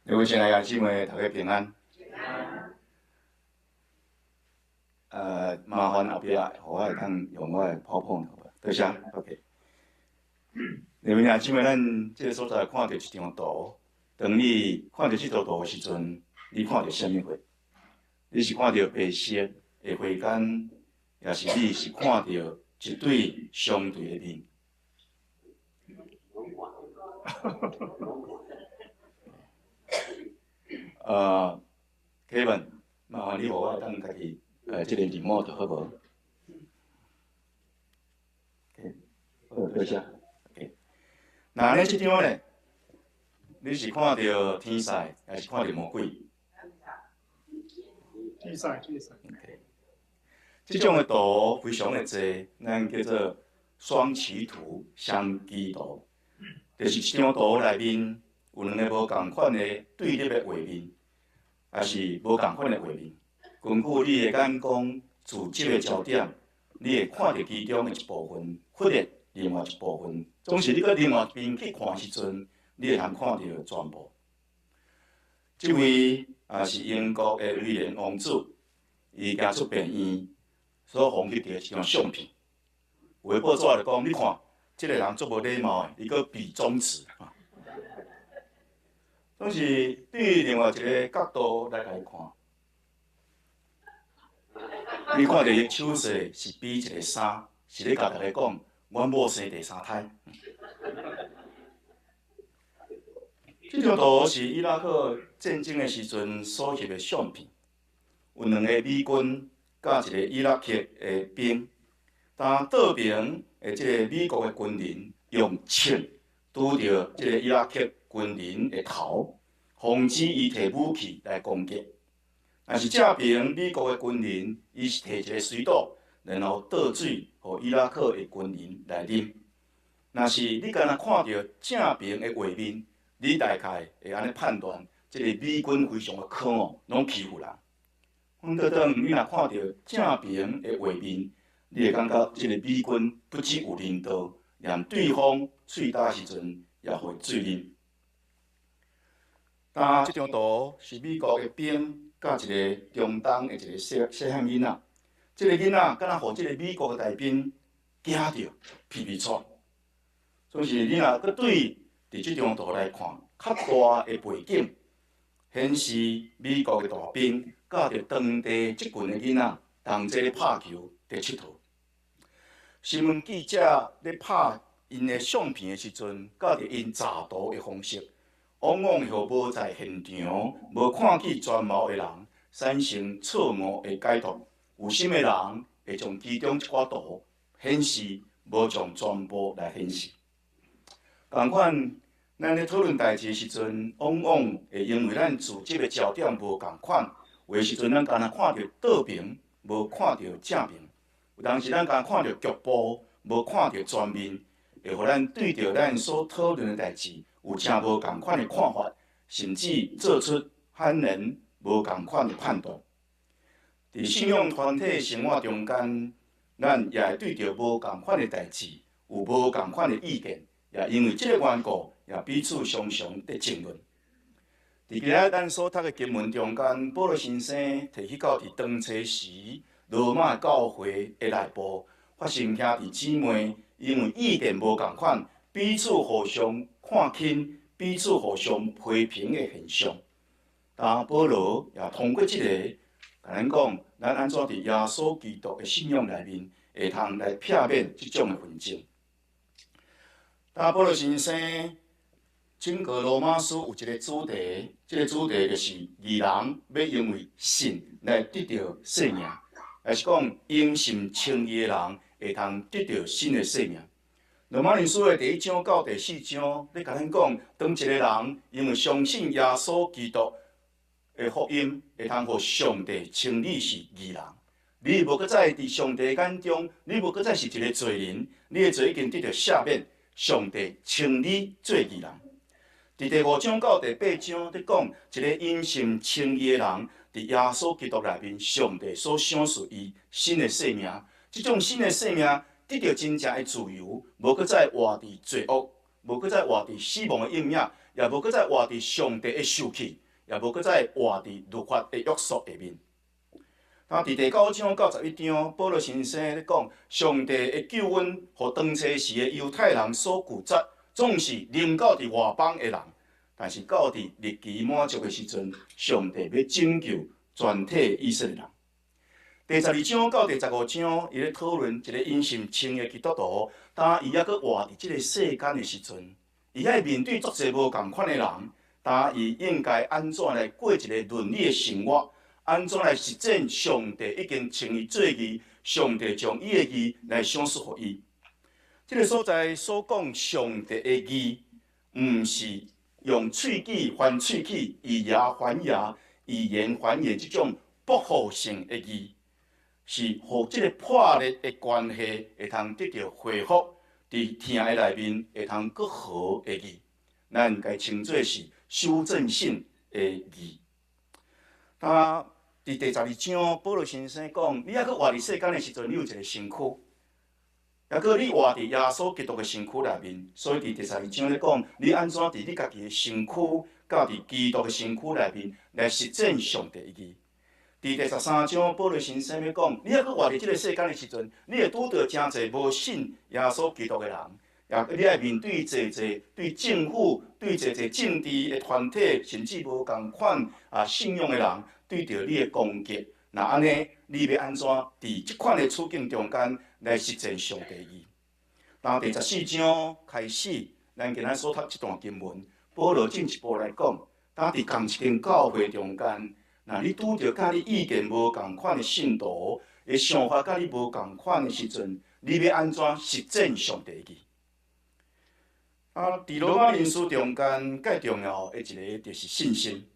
各位親愛的姊妹，大家平安。麻煩後壁，予我會當用我的 PowerPoint，多謝。OK。各位兄姊妹，咱這个所在看著一張圖，當你看著這張圖的時陣，你看著啥物貨？你是看著白色的花間，抑是你是看著一對相對的面？Kevin，麻煩你予我會當家己這个 remote 好無？OK，好，多謝。OK，那按呢這張咧，你是看著天使，抑是看著魔鬼？天使，天使。 OK，這種的圖非常的濟，咱叫做雙歧圖、雙歧圖，就是一張圖內面有兩个無仝款的對立的畫面，抑是無仝款的畫面。根據你的眼光、聚焦的焦點，你會看著其中的一部分，忽略另外一部分。總是你閣另外一邊去看時陣，你會通看著全部。這位也是英國的威廉王子，伊行出病院，所予翕著一張相片。有的報紙就講，你看，這个人足無禮貌的，伊閣比中指。總是對另外一个角度來共伊看，你看著伊手勢是比一个三，是咧共大家講，阮某生第三胎。這張圖是伊拉克戰爭的時陣所翕的相片，有兩个美軍佮一个伊拉克的兵，當倒爿的這个美國的軍人用槍拄著這个伊拉克軍人的頭，防止伊提武器來攻擊。但是正爿美國的軍人，伊是提一个水倒，然後倒水予伊拉克的軍人來啉。若是你干焦看著正爿的畫面，你大概會按呢判斷，這个美軍非常的可惡，攏欺負人。反倒轉，你若看著正爿的畫面，你會感覺這个美軍不只有人道，連對方喙焦時陣也予水啉。當這張圖是美國的兵佮一个中東的一个細細漢囡仔，這个囡仔敢若予這个美國的大兵驚著，皮皮掣。總是你若閣對佇這張圖來看，較大的背景顯示美國的大兵佮著當地這群的囡仔同齊咧拍球佇𨑨迌。新聞記者咧拍𪜶的相片的時陣，佮著𪜶詐圖的方式，往往會予無在現場、無看見全貌的人產生錯誤的解讀。有心的人會將其中一寡圖顯示，無將全部來顯示。仝款，咱咧討論代誌的時陣，往往會因為咱聚焦的焦點無仝款，有的時陣咱干焦看著倒爿，無看著正爿；有當時咱干焦看著局部，無看著全面，會予咱對著咱所討論的代誌有誠無仝款的看法，甚至做出罕然無仝款的判斷。佇信仰團體生活中間，咱也會對著無仝款的代誌有無仝款的意見，也因為這個緣故，也彼此常常佇爭論。佇今仔咱所讀的經文中間，保羅先生提起到佇當初時羅馬教會的內部發生兄弟姊妹因為意見無仝款，彼此互相看輕、彼此互相批評的現象。但保羅也通過這個，共咱講，咱按怎佇耶穌基督的信仰內面，會通來避免這種的紛爭。但保羅先生整個羅馬書有一個主題，這個主題就是義人欲因為信來得著生命，抑是講因信稱義的人會通得著新的生命。羅馬人書的第一章到第四章，咧共咱講，當一個人因為相信耶穌基督的福音，會通予上帝稱你是義人。你無閣再佇上帝眼中，你無閣再是一個罪人，你的罪已經得著赦免，上帝稱你做義人。佇第五章到第八章，咧講一個因信稱義的人，佇耶穌基督內面，上帝所賞賜伊新的生命。這種新的生命得著真正的自由，無閣再活佇罪惡，無閣再活佇死亡的陰影，也無閣再活佇上帝的受氣，也無閣再活佇律法的約束下面。啊，佇第9章到11章，保羅先生咧講，上帝的救恩，予當初時的猶太人所拒絕，總是臨到佇外邦的人。但是到佇日期滿足的時陣，上帝欲拯救全體以色列人。第12章到第15章，伊咧討論一個因信稱義的基督徒，當伊猶閣活佇這個世間的時陣，伊愛面對足濟無仝款的人，當伊應該按怎來過一個倫理的生活，按怎來實踐上帝已經稱伊做義，上帝將伊的義來賞賜予伊。這個所在所講上帝的義，毋是用喙齒還喙齒，以牙還牙，以眼還眼這種報復性的義。是予這個破裂的關係會通得著恢復，佇疼的內面會通閣和的義，咱共稱做是修正性的義。啊，佇第12章，保羅先生講，你猶閣活佇世間的時陣，你有一個身軀，猶閣你活佇耶穌基督的身軀內面，所以佇第十二章咧講，你按怎佇你家己的身軀，佮佇基督的身軀內面來實踐上帝的義。佇第13章，保羅先生欲講，你猶閣活佇這個世間的時陣，你會拄著誠濟無信耶穌基督的人，也你愛面對濟濟對政府、對濟濟政治的團體，甚至無仝款啊信仰的人，對著你的攻擊。若按呢，你欲按怎佇這款的處境中間來實踐上帝義？當第14章開始，咱今仔所讀這段經文，保羅進一步來講，當佇仝一間教會中間，若你拄著佮你意見無仝款的信徒，的想法佮你無仝款的時陣，你欲按怎實踐上帝義？啊，佇羅馬人書中間，蓋重要的一個就是信心。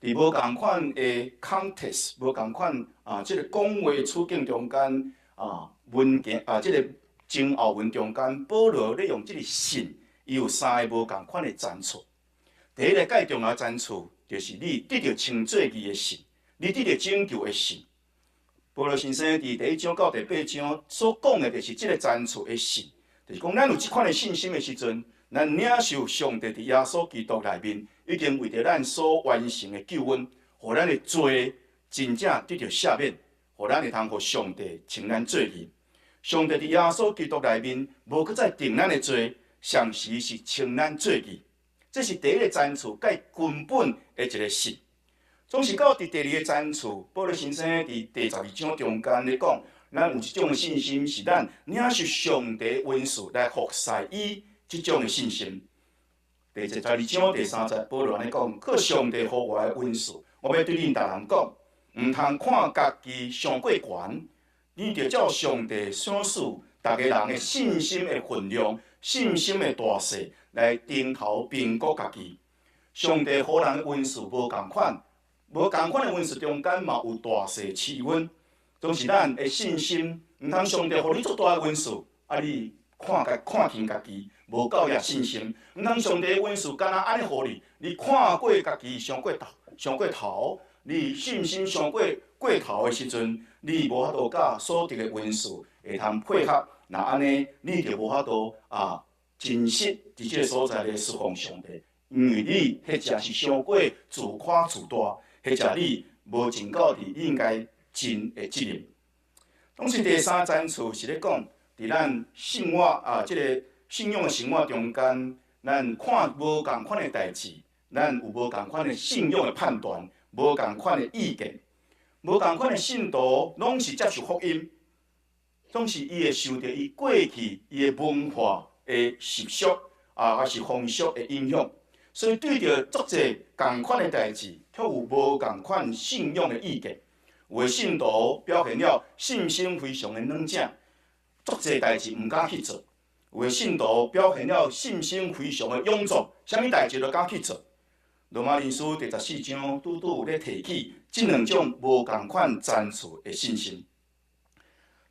佇無仝款的 context，無仝款啊，這個講話處境中間啊，文件啊，這個前後文中間，保羅咧用這個信，伊有三個無仝款的層次。第一個蓋重要層次，就是你得著稱做義的信，你得著拯救的信。保羅先生佇第1章到第8章所講的，就是這個層次的信，就是講咱有這款的信心的時陣，咱領受上帝佇耶穌基督內面已經為著咱所完成的救恩，予咱的罪真正得著赦免，予咱會通予上帝稱咱做義。上帝佇耶穌基督內面無閣再定咱的罪，同時是稱咱做義。這是第一個層次，蓋根本的一個信。總是到佇第二個層次，保羅先生佇第12章中間咧講，咱有一種信心，是咱領受上帝恩賜來服侍伊這種的信心。第12章第3節，保羅按呢講，靠上帝予我的恩賜，我欲對恁逐人講，毋通看家己傷過懸，你著照上帝賞賜逐个人的信心的分量、信心的大細，來定頭評估家己。上帝予人的恩賜無仝款，無仝款的恩賜中間嘛有大細區分。總是咱的信心，毋通上帝予你足大的恩賜，啊你看家看輕家己，無夠額信心。毋通上帝的恩賜敢若按呢予你，你看過家己傷過頭，傷過頭，你信心傷過過頭的時陣，你無法度佮所得的恩賜會通配合。若按呢，你就無法度啊真實佇這個所在來侍奉上帝，因為你彼只是傷過自誇自大，彼只你無盡到佇應該盡的責任。當時第三層次是咧講，佇咱生活啊，這個信仰的生活中間，咱看無仝款的代誌，咱有無仝款的信仰的判斷，無仝款的意見，無仝款的信徒，攏是接受福音，總是伊會受著伊過去伊的文化的習俗啊，還是風俗的影響，所以對著足濟仝款的代誌，卻有無仝款信仰的意見。有的信徒表現了信心非常的軟正，足濟代誌毋敢去做；有的信徒表現了信心非常的勇壯，啥物代誌都敢去做。羅馬人書第14章拄拄有咧提起這兩種無仝款層次的信心。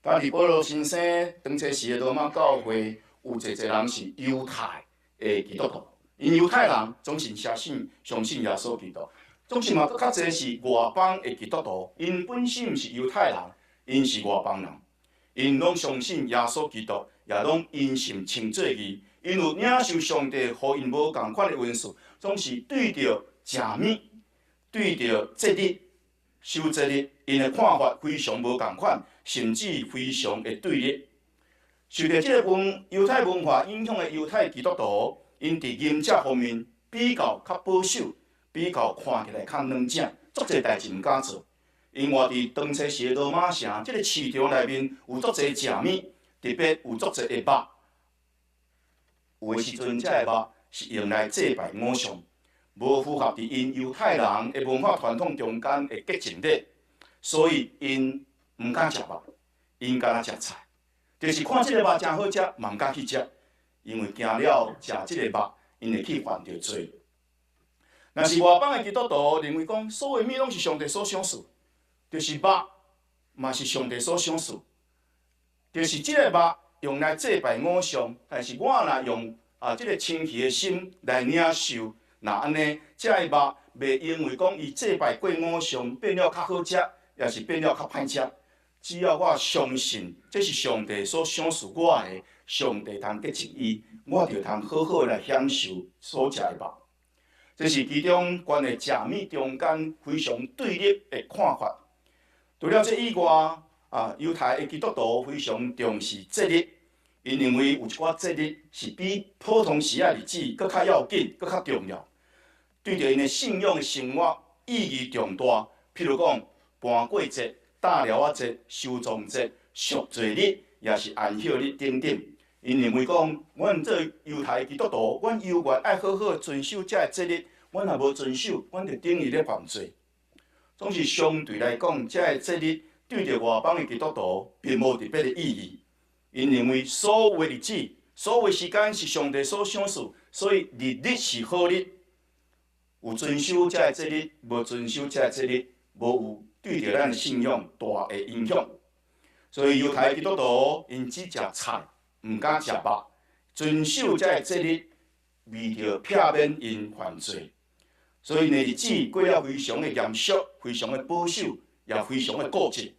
當佇保羅先生當初時的羅馬教會，有濟濟人是猶太的基督徒，𪜶猶太人總是相信相信耶穌基督，總是嘛閣較濟是外邦的基督徒，𪜶本身毋是猶太人，𪜶是外邦人，𪜶攏相信耶穌基督，也攏因信稱做義， 𪜶有領受上帝予𪜶無仝款的恩賜，總是對著食物，對著節日、守節日，𪜶的看法非常無仝款，甚至非常的對立。受著這个文猶太文化影響的猶太基督徒，𪜶佇飲食方面比較較保守，比較看起來較軟正，足濟代誌毋敢做。因為佇當初時的羅馬城，這个市場內面有足濟食物，特別有足濟的肉。有的時陣，這个肉是用來祭拜偶像，無符合佇𪜶猶太人的文化傳統中間的潔淨禮，所以𪜶毋敢食肉，𪜶干焦食菜。就是看這个肉誠好食，嘛毋敢去食，因為驚了食這个肉，𪜶會去犯著罪。若是外邦的基督徒認為講，所有物攏是上帝所賞賜，就是肉嘛是上帝所賞賜，就是這个肉用來祭拜偶像，但是我若用啊這个清氣的心來領受，若按呢，這个肉袂因為講伊祭拜過偶像變了較好食，抑是變了較歹食。只要我相信這是上帝所賞賜我的，上帝通潔淨伊，我就通好好來享受所食的肉。這是其中關於食物中間非常對立的看法。除了這以外，啊，猶太的基督徒非常重視節日，𪜶認為有一寡節日是比普通時仔日子閣較要緊、閣較重要，對著𪜶的信仰的生活意義重大。譬如講，盤粿節、大寮仔節、收藏節、贖罪日，抑是安息日等等。𪜶認為講，阮做猶太基督徒，阮猶原愛好好遵守這个節日，阮若無遵守，阮就等於咧犯罪。總是相對來講，這个節日對著外邦的基督徒並無特別的意義。𪜶認為所有的日子、所有的時間是上帝所賞賜，所以日日是好日。有遵守這个節日，無遵守這个節日，無有對著咱的信仰大的影響。所以猶太基督徒𪜶只食菜，毋敢食肉，遵守這个節日，為著避免𪜶犯罪。所以𪜶日子過了非常的嚴肅，非常的保守，也非常的固執。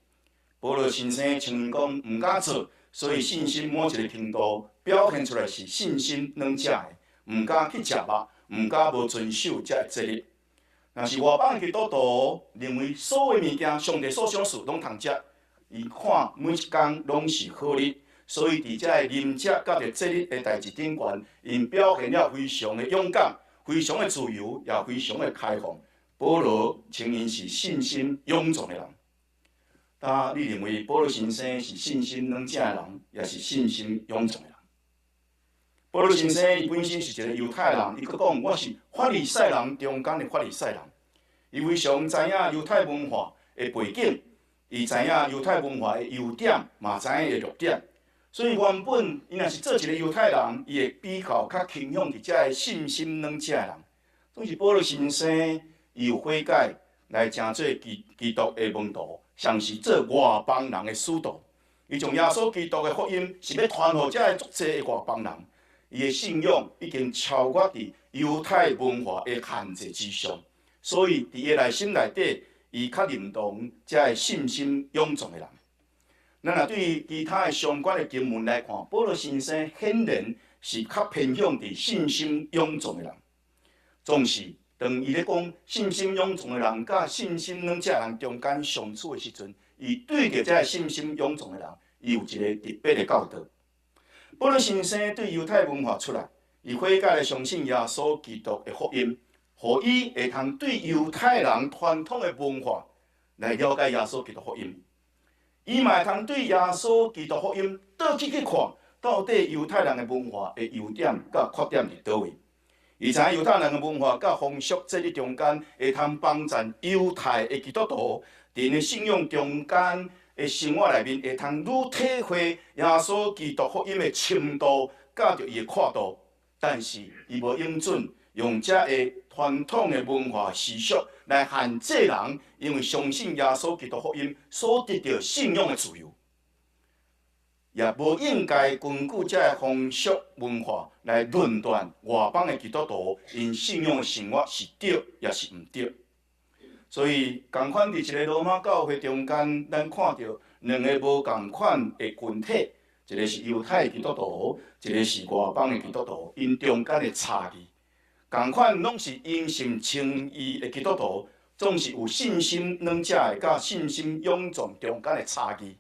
保羅先生像𪜶講毋敢做，所以信心某一个程度表現出來是信心軟正的，毋敢去食肉，毋敢無遵守這个節日。若是外邦基督徒認為所有物件上帝所賞賜攏通食，伊看每一工攏是好日，所以佇這个飲食佮著節日的代誌頂懸，𪜶表現了非常的勇敢，非常的自由，也非常的開放。保羅稱𪜶是信心勇壯的人。但你認為保羅先生是信心軟正的人，抑是信心勇壯的人？保羅先生伊本身是一个猶太人，伊閣講我是法利賽人中間的法利賽人。伊非常知影猶太文化的背景，伊知影猶太文化的優點，嘛知影伊的弱點。所以原本伊若是做一个猶太人，伊會比較較傾向佇這个信心軟正的人。總是保羅先生，伊有悔改來成做基基督的門徒，上是做外邦人的使徒。伊將耶穌基督的福音是欲傳予這个足濟的外邦人。伊的信仰已經超越佇猶太文化的限制之上，所以佇伊內心內底，伊較認同這个信心勇壯的人。咱若對其他的相關的經文來看，保羅先生顯然是較偏向佇信心勇壯的人。總是當伊咧講信心勇壯的人佮信心軟正的人中間相處的時陣，伊對著這个信心勇壯的人，伊有一个特別的教導。保羅先生對猶太文化出來，伊悔改來相信耶穌基督的福音，予伊會通對猶太人傳統的文化來了解耶穌基督福音。伊嘛會通對耶穌基督福音倒去去看，到底猶太人的文化的優點佮缺點佇佗位。伊知影猶太人的文化佮風俗節日中間，會通幫助猶太的基督徒佇𪜶的信仰中間的生活內面，會通愈體會耶穌基督福音的深度，佮著伊的闊度。但是伊無允准用這个傳統的文化習俗來限制人，因為相信耶穌基督福音所得著信仰的自由，也無應該根據這个風俗文化來論斷外邦的基督徒𪜶信仰的生活是對抑是毋對。所以，仝款佇一个羅馬教會中間，咱看著兩个無仝款的群體，一个是猶太基督徒，一個是外邦的基督徒，𪜶中間的差異，仝款攏是因信稱義的基督徒，總是有信心軟弱的佮信心勇壯中間的差異。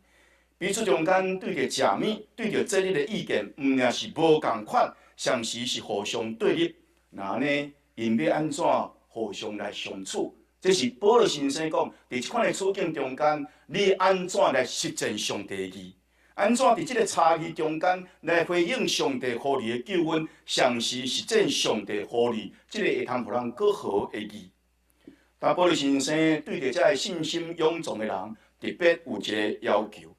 彼此中間對著食物、對著節日的意見，毋但是無仝款，常時是互相對立。那按呢，𪜶欲按怎互相來相處？這是保羅先生講，佇這款的處境中間，你按怎來實踐上帝的義？按怎佇這个差異中間來回應上帝予你的救恩，常時實踐上帝予你這个會通予人閣好的義？但保羅先生對著這个信心勇壯的人，特別有一个要求。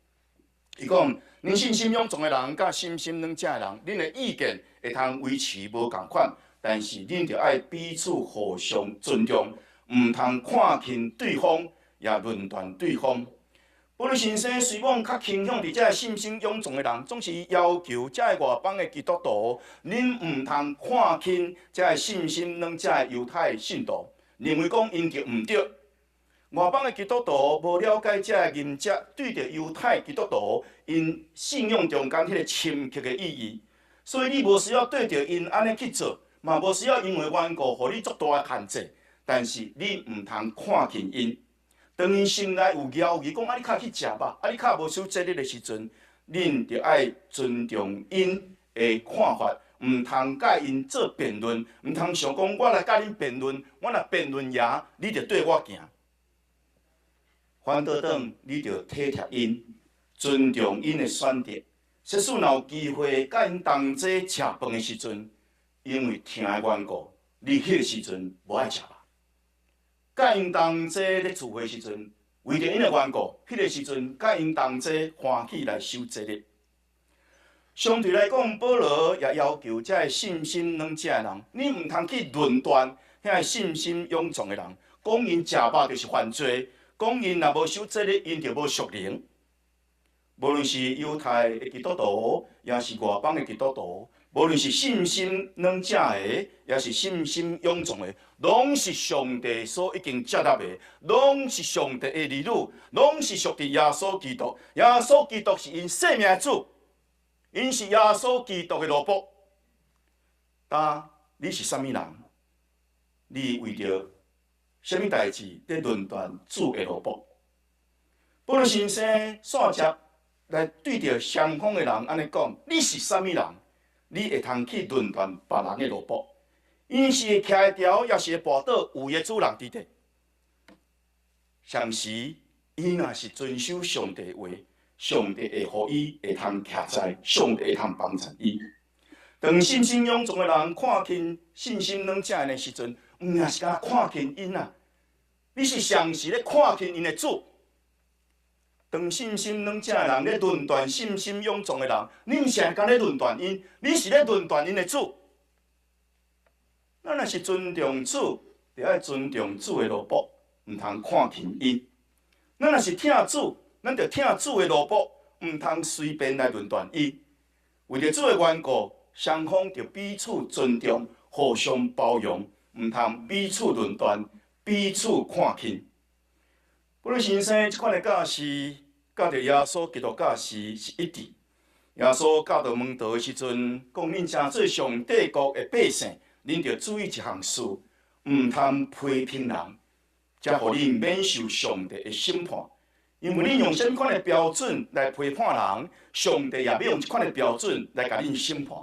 伊講：恁信心勇壯的人，佮信心軟弱的人，恁的意見會通維持無仝款，但是恁著愛彼此互相尊重，毋通看輕對方，也論斷對方。保羅先生雖罔較傾向佇這个信心勇壯的人，總是要求這个外邦的基督徒，恁毋通看輕這个信心軟弱的猶太信徒，認為講𪜶著毋對。外邦的基督徒無了解這个淫者對著猶太基督徒𪜶信仰中間彼个深刻的意義，所以你無需要對著𪜶按呢去做，嘛無需要因為緣故予你足大的限制，但是你毋通看輕𪜶。當𪜶心內有猶疑，講啊你較去食肉，啊你較無守節日的時陣，恁著愛尊重𪜶的看法，毋通佮𪜶做辯論，毋通想講我來佮恁辯論，我若辯論贏，你就綴我行。反倒轉，你著體貼𪜶，尊重𪜶的選擇。即使若有機會佮𪜶同齊食飯的時陣，因為疼的緣故，你彼个時陣無愛食肉。佮𪜶同齊咧聚會時陣，為著𪜶的緣故，彼个時陣佮𪜶同齊歡喜來守節日。相對來講，保羅也要求這个信心軟弱的人，你毋通去論斷遐个信心勇壯的人，講𪜶食肉就是犯罪，講𪜶若無守節日，𪜶就無屬靈。無論是猶太的基督徒，抑是外邦的基督徒，無論是信心軟弱的，抑是信心勇壯的，攏是上帝所已經接納的，攏是上帝的兒女，攏是屬佇耶穌基督。耶穌基督是𪜶生命的主，𪜶是耶穌基督的奴僕。但你是啥物人？你為著啥物代誌佇論斷主的奴僕？保羅先生煞接來對著雙方的人按呢講：你是啥物人？你會通去論斷別人的奴僕？𪜶是會徛會牢，抑是會跋倒，有伊的主人佇咧。相時，伊若是遵守上帝話，上帝會予伊會通徛在，上帝會通幫助伊。當信心勇壯的人看輕信心軟弱的時陣，毋也是干焦看輕𪜶啊！你是常時咧看輕𪜶的主。當信心軟弱的人咧論斷信心勇壯的人，你毋是干焦咧論斷𪜶，你是咧論斷𪜶的主。咱若是尊重主，就愛尊重主的奴僕，毋通看輕𪜶。咱若是疼主，咱就疼主的奴僕，毋通隨便來論斷伊。為著主的緣故，雙方就彼此尊重，互相包容，毋通彼此論斷，彼此看輕。保羅先生這款的教示，佮著耶穌基督教示是一致。耶穌教導門徒的時陣，講恁成做上帝國的百姓，恁著注意一項事，毋通批評人，才予恁免受上帝的審判。因為恁用啥物款的標準來批判人，上帝也欲用這款的標準來共恁審判。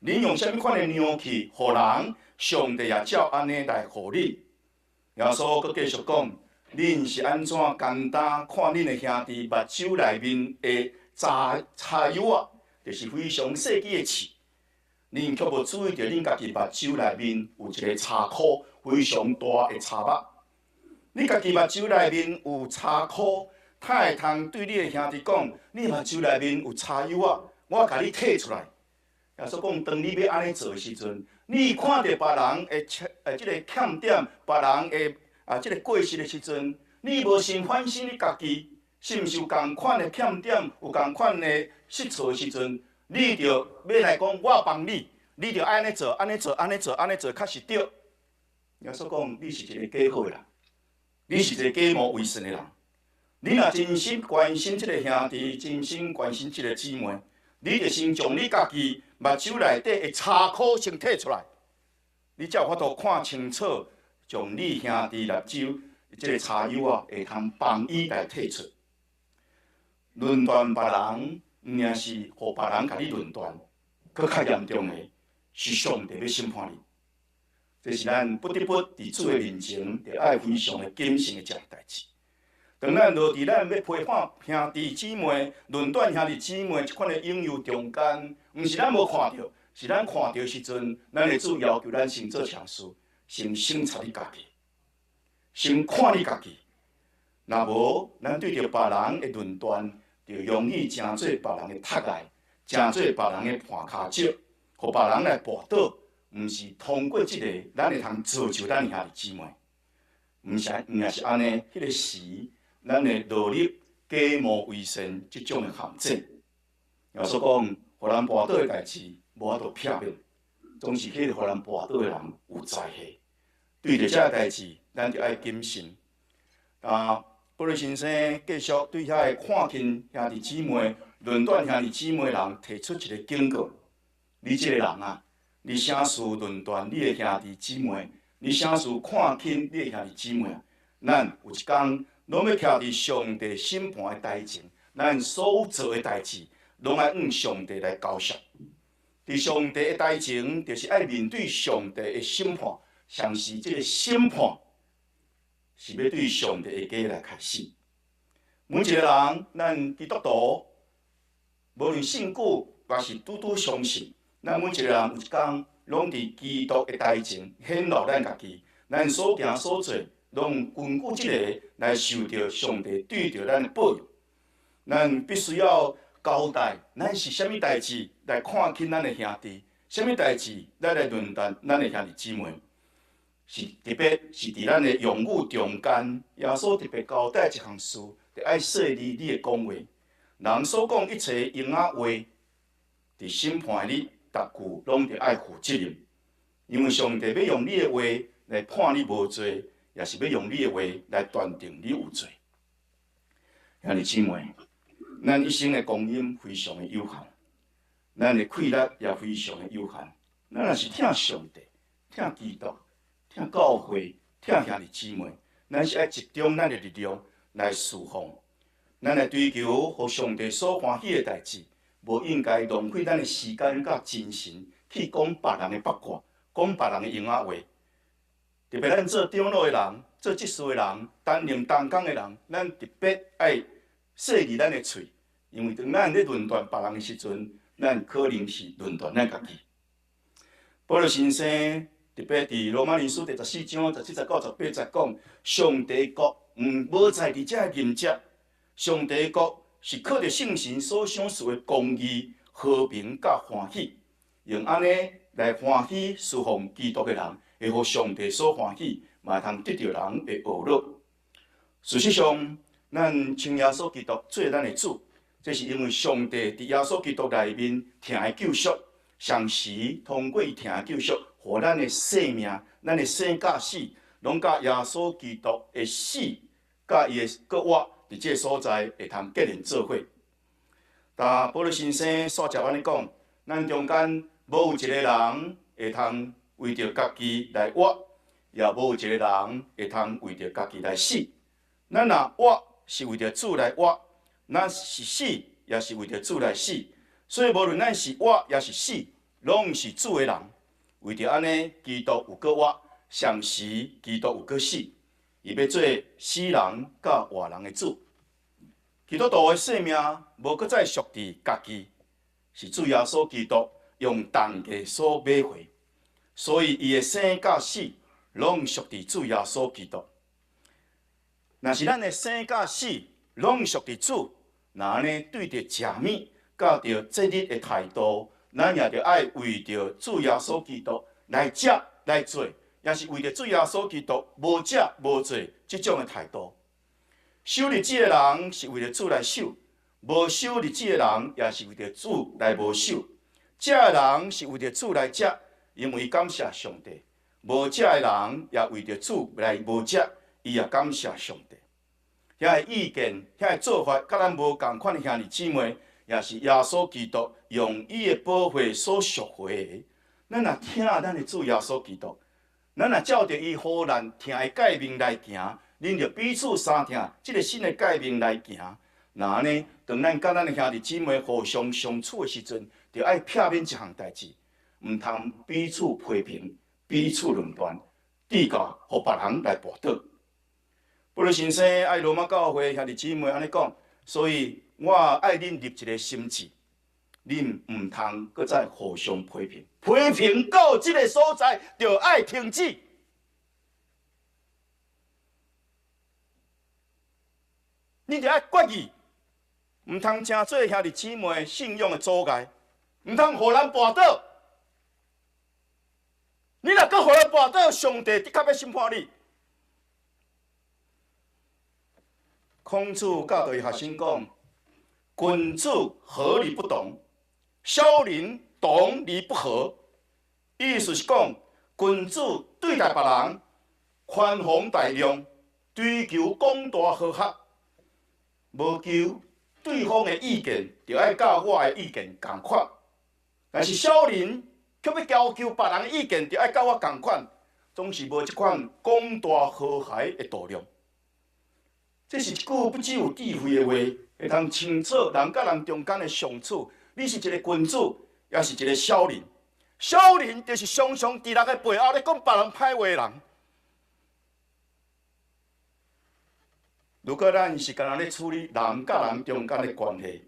恁用啥物款的量器予人，上帝也照按呢來予恁。耶穌閣繼續講：恁是按怎簡單看恁的兄弟目睭內面的柴柴幼仔，就是非常細枝的刺，恁卻無注意著恁家己目睭內面有一个柴箍，非常大的柴木。你家己目睭內面有柴箍，哪會通對你的兄弟講，你目睭內面有柴幼仔，我共你剔出來。耶穌講，當你欲按呢做的時陣，你看著別人的欠這个欠點，別人的這个過失的時陣，你無先反省你家己，是毋是有仝款的欠點，有仝款的失錯的時陣，你就欲來講我幫你，你就按呢做，按呢做，按呢做，按呢做，較是對。耶穌講，你是一个假好的人，你是一个假冒為善的人。你若真心關心這个兄弟，真心關心這个姊妹，你著先將你家己目睭內底的柴箍先提出來，你才有法度看清楚，將你兄弟目睭這个柴幼仔會通幫伊來提出。論斷別人，毋爾是予別人共你論斷，閣較嚴重的是上帝欲審判你。這是咱不得不佇主的面前，著愛非常的謹慎的一項代誌。當咱落佇咱欲批判兄弟姊妹、論斷兄弟姊妹這款的引誘中間，毋是咱無看著，是咱看著時陣，咱的主要求咱先做啥事，先省察你家己，先看你家己。若無，咱對著別人的論斷，就容易成做別人的窒礙，成做別人的絆跤石，予別人來跋倒。毋是通過這个，咱會通造就咱兄弟姊妹。毋是，毋也是按呢，彼个時，咱會落入假冒為善這種的陷阱。耶穌講，予人跋倒的代誌，無法度避免，總是彼个予人跋倒的人有災禍。對著這个代誌，咱就愛謹慎。啊，保祿先生繼續對遐个看輕兄弟姊妹、論斷兄弟姊妹的人提出一个警告：你這个人啊！你啥事論斷你的兄弟姊妹？你啥事看輕你的兄弟姊妹？咱有一工攏欲徛佇上帝審判的台前，咱所有做的代誌，攏愛向上帝來交涉。佇上帝的台前，就是愛面對上帝的審判，像是這个審判是欲對上帝的家來開始。每一个人，咱基督徒，無論信久，抑是拄拄相信。咱每一個人有一工，攏佇基督的台前顯露咱家己，咱所行所做，攏根據這个來受著上帝對著咱的報應。咱必須要交代，咱是啥物代誌來看輕咱的兄弟，啥物代誌咱來論斷咱的兄弟姊妹，是特別是佇咱的用語中間，耶穌特別交代一項事，著愛細膩你的講話。人所講一切閒仔話，佇審判日，逐句攏著愛負責任，因為上帝欲用你的話來判你無罪，抑是欲用你的話來斷定你有罪。兄弟姊妹，咱一生的光陰非常的有限，咱的氣力也非常的有限。咱若是疼上帝、疼基督、疼教會、疼兄弟姊妹，咱是愛集中咱的力量來侍奉，咱來追求予上帝所歡喜的代誌。無應該浪費咱的時間佮精神去講別人的八卦，講別人的閒仔話。特別咱做長老的人、做執事的人、擔任同工的人，咱特別愛細膩咱的喙，因為當咱咧論斷別人的時陣，咱可能是論斷咱家己。保祿先生特別佇羅馬人書第14章17節到18節講，上帝國毋無在佇這個淫食，上帝國，是靠著聖神所賞賜的公義、和平佮歡喜，用按呢來歡喜侍奉基督的人，會予上帝所歡喜，嘛會通得著人的呵咾。事實上，咱稱耶穌基督做咱的主，這是因為上帝佇耶穌基督內面疼的救贖，同時通過伊疼的救贖，予咱的生命、咱的生佮死，攏佮耶穌基督的死，佮伊的復活。佇這个所在會通結連做伙。但保祿先生煞接按呢講，咱中間無有一個人會通為著家己來活，也無有一個人會通為著家己來死。咱若活是為著主來活，咱是死也是為著主來死。所以無論咱是活抑是死，攏是主的人。為著按呢，基督有閣活，同時基督有閣死。伊欲做死人佮活人的主。基督徒的生命無閣再屬佇家己，是主耶穌基督用重價所買回，所以伊的生佮死攏屬佇主耶穌基督。若是咱的生佮死攏屬佇主，那按呢對著食物佮著節日的態度，咱也著愛為著主耶穌基督來食來做。抑是為著主耶穌基督無食無做這種的態度。守日子的人是為著主來守，無守日子的人也是為著主來無守。食的人是為著主來食，因為感謝上帝；無食的人也為著主來無食，伊也感謝上帝。遐个意見、遐个做法，佮咱無仝款的兄弟姊妹，也是耶穌基督用伊的寶血所贖回的。咱若疼咱的主耶穌基督，咱若照著伊予咱疼的誡命來行，恁著彼此相疼，這个新的誡命來行。若按呢，當咱佮咱的兄弟姊妹互相相處的時陣，著愛避免一項代誌，毋通彼此批評、彼此論斷，至到予別人來跋倒。保祿先生愛羅馬教會兄弟姊妹按呢講，所以我愛恁立一个心志，恁毋通閣再互相批評，批評到這个所在，著愛停止。恁著愛決意，毋通成做兄弟姊妹信仰的阻礙，毋通予人跋倒。你若閣予人跋倒，上帝的確欲審判你。孔子教導伊學生講：君子和而不同，小人同而不和。意思是講，君子對待別人寬宏大量，追求廣大和諧，無求對方的意見，著愛佮我的意見仝款。但是小人卻欲要求別人的意見，著愛佮我仝款，總是無這款廣大和諧的度量。這是一句不只有智慧的話，會通清楚人佮人中間的相處。你是一个君子，抑是一个小人？小人就是常常佇人的背後咧講別人歹話的人。如果咱是干焦咧處理人佮人中間的關係，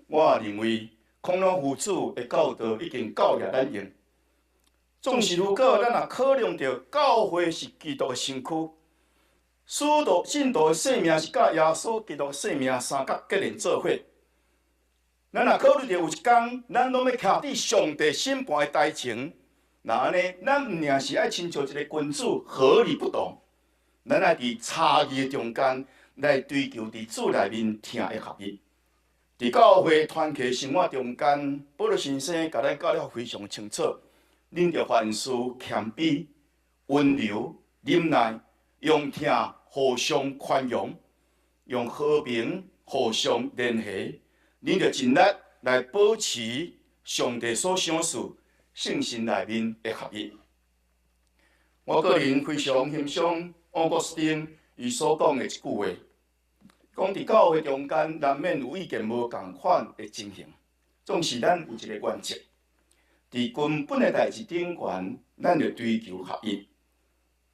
我認為孔老夫子的教導已經夠額咱用。總是如果咱若考量著教會是基督的身軀，使徒信徒的生命是佮耶穌基督的生命相佮結連做伙。咱若考慮著有一工，咱攏欲徛佇上帝審判的台前，若按呢，咱毋爾是愛親像一个君子，和而不同。咱愛佇差異的中間來追求佇主內面疼的合一。佇教會團契生活中間，保祿先生共咱教了非常清楚，恁著凡事謙卑、溫柔、忍耐，用疼互相寬容，用和平互相聯繫。恁著盡力來保持上帝所賞賜聖神內面的合一。我個人非常欣賞奧古斯丁伊所講的一句話，講佇教會中間難免有意見無仝款的情形，總是咱有一个原則，佇根本的代誌頂懸，咱著追求合一；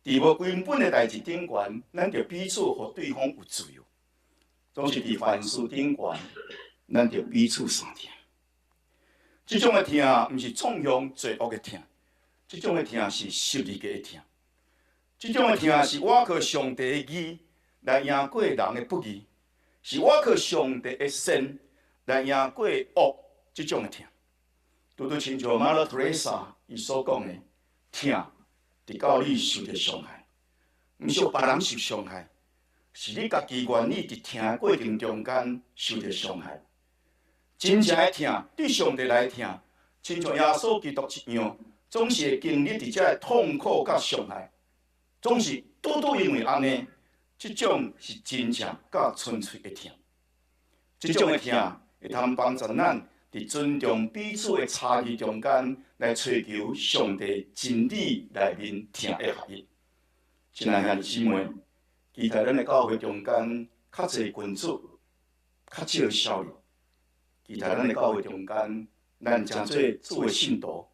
佇無根本的代誌頂懸，咱著彼此予對方有自由。總是佇凡事頂懸，咱著彼此相疼。這種的疼，毋是衝向罪惡的疼，這種的疼是十字架的疼。這種的疼是倚靠上帝的義來贏過人的不義，是倚靠上帝的善來贏過惡。這種的疼，拄拄親像瑪樂特蕾莎伊所講的，疼直到你受著傷害，毋是予別人受傷害，是你家己願意佇疼的過程中間受著傷害。真正的疼，對上帝來疼，親像耶穌基督一樣，總是會經歷佇這个痛苦佮傷害，總是拄拄因為按呢，這種是真正佮純粹的疼。這種的疼會通幫助咱佇尊重彼此的差異中間，來追求上帝真理內面疼的合一。親愛兄弟姊妹，期待咱的教會中間較濟君子，較少小人。期待咱的教會中間，咱成做主的信徒，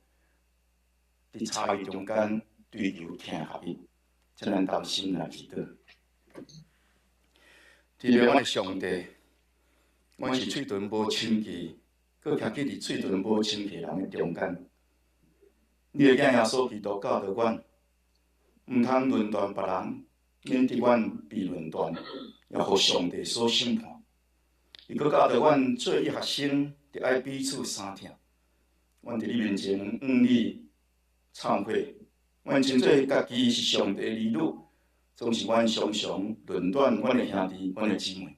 佇差異中間追求疼合一。請咱同心來祈禱。天父，阮的上帝，阮是喙唇無清氣，閣徛佇喙唇無清氣人的中間。你的囝耶穌基督教導阮，毋通論斷別人，免得阮被論斷，也予上帝所審判。伊閣教導阮做伊學生，著愛彼此相疼。阮佇你面前向你懺悔，阮稱做家己是上帝的兒女，總是阮常常論斷阮的兄弟、阮的姊妹。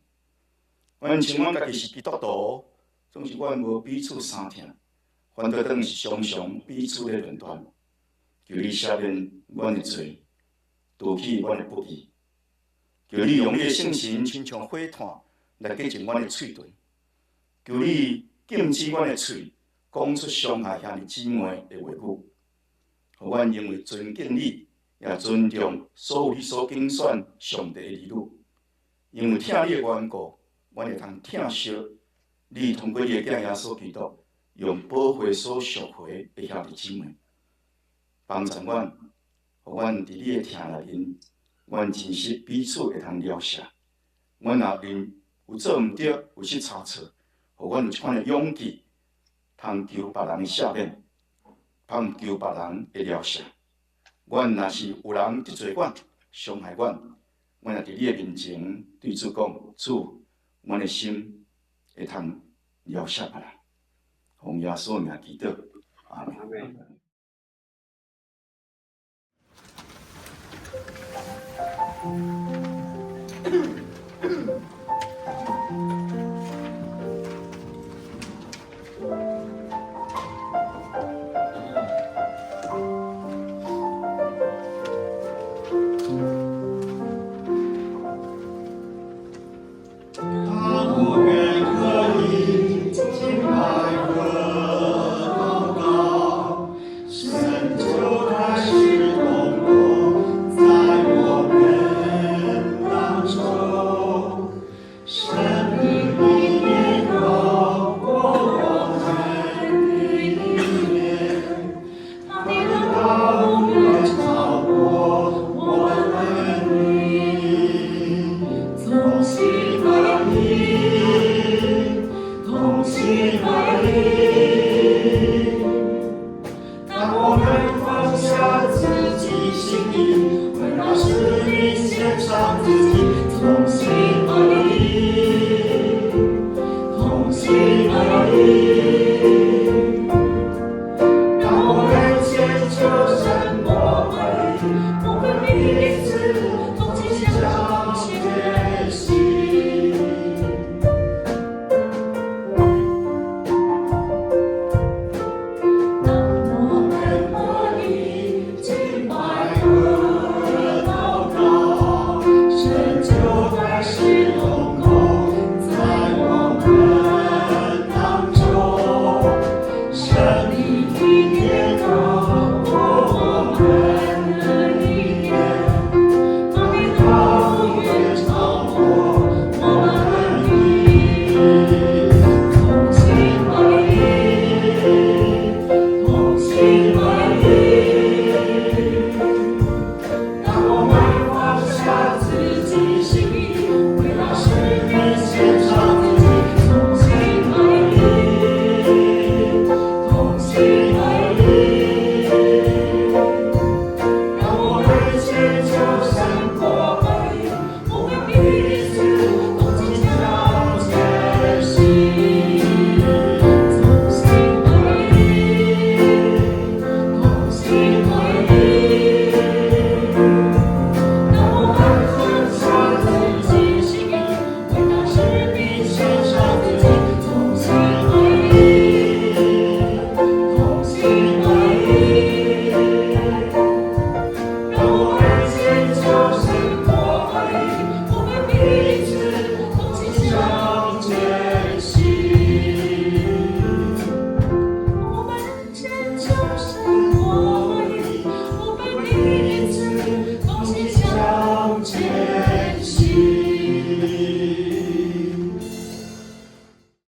阮稱阮家己是基督徒，總是阮無彼此相疼，反倒轉是常常彼此咧論斷。求你赦免阮的罪，除去阮的不義。求你用你的聖神，親像火炭來潔淨阮的喙唇。求你禁止阮的喙講出傷害兄弟姊妹的話語，予阮因為尊敬你，也尊重所有你所揀選上帝的兒女。因為疼你的緣故，阮會通疼惜你通過你的囝耶穌基督，用寶血所贖回的兄弟姊妹，幫助阮，予阮佇你的疼內面，阮珍惜彼此會通饒赦。阮若認有做毋對，有失差錯，予阮有這款的勇氣，通求別人的赦免，通求別人的饒赦。阮若是有人得罪阮、傷害阮，阮也佇你的面前對主講：主，阮的心會通饒赦別人。奉耶穌名祈禱，阿門。當我願可以敬拜和禱告，神就開始動工在我們當中。神的意念高過我們的意念，他的道路遠超過我們的同心合意，同心合意。當我們放下自己心意，為那使命獻上自己，同心合意，同心合意。當我們尋求神國的義，